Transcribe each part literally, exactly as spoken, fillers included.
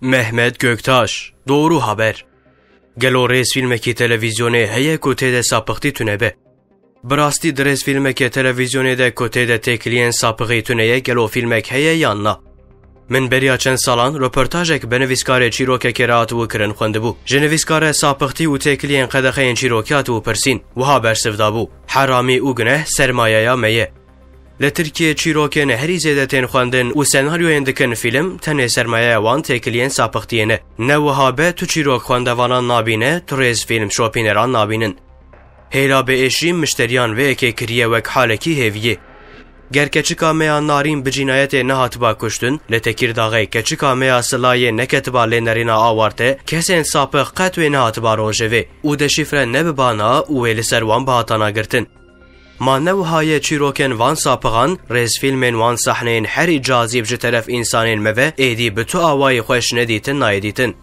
Mehmet Göktaş, Doğru Haber. Gelo rêzfîlmekî televîzyonê heye ku tê de sapixtî tune be? Bi rastî di rêzfîlmeke televîzyonê de ku tê de têkiliyên sapixî tune ye, gelo fîlmek heye yan na? Min beriya çend salan roportajek bi nivîskarê çîrokekê re hatibû kirin xwendibû. Ji nivîskare sapixtî û têkiliyên qedexeyên çîrokî hatibû pirsîn. Wiha bersiv dabû: Heramî û guneh sermayeya me ye. Li Tirkiyê çîrokên herî zêde tên xwendin û senaryoyên dikin fîlm, tenê sermayeya wan têkiliyên sapixtiyê ne. Ne wiha be, tu çîrok xwendevanan nabîne, tu rêzfîlm şopîneran nabînin. Hêla bêêşî mişteriyan vê yekê kiriye wek halekî hêviyê. Ger keçika me ya Narîn bi cînayetê nehatiba kuştin, li Tekîrdaxê keçika me ya Silayê neketiba lênerîna awarte, kesên sapix qet wê nehatiba rojevê û deşîfre nebibana û wê li ser wan bihatana girtin. Ma ne wiha ye çîrokên van sapixan, rêzfîlmên wan sahneyên herî cazîb ji teref însanên me ve êdî bi tu awayî xweş nedîtin nayê dîtin.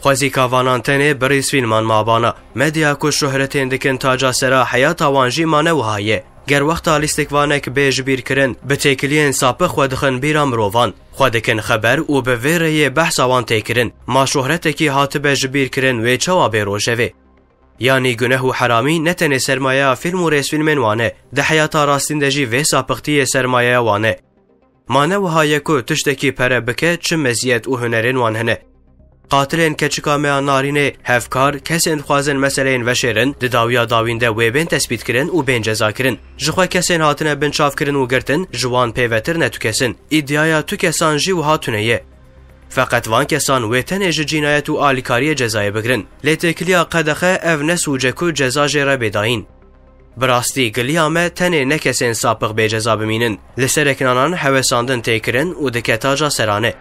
Xwezîka vanan tenê bi rêzfîlman mabana. Medya ku şohretên dikin taca sera heyata wan jî ma ne wiha ye. Ger wexta lîstikvanek bê ji bîr kirin, bi têkiliyên sapix xwe dixin bîra mirovan. Xwe dikin xeber û bi vê rêyê behsa wan tê kirin. Ma şohretekî hatibe ji bîr kirin wê çawa bê rojevê? Yanî guneh û heramî ne tenê sermayeya fîlm û rêzfîlmên wan e, di heyata rastîn de jî vê sapixtiyê sermayeya wan e. Ma ne wiha ye ku tiştekî pere bike çi meziyet û hunerên wan hene? Qatilên keçika me ya Narînê, hevkar, kesên dixwazin meseleyên veşêrin, di dawiya dawîn de wê bên tespîtkirin û bên cezakirin. Ji xwe kesên hatine binçavkirin û girtin, ji wan pêvetir ne tu kes in. Îdiaya tu kesan jî wiha tune ye. Feqet van kesan wê tenê ji cînayet û alîkariyê cezayê bigirin. Lê têkiliya qedexe ev ne sûc e ku ceza jê re bê dayîn. Bi rastî giliya me tenê ne kesên sapix bê ceza bimînin. Li sereknanan hewesandin tê kirin û dike taca serane.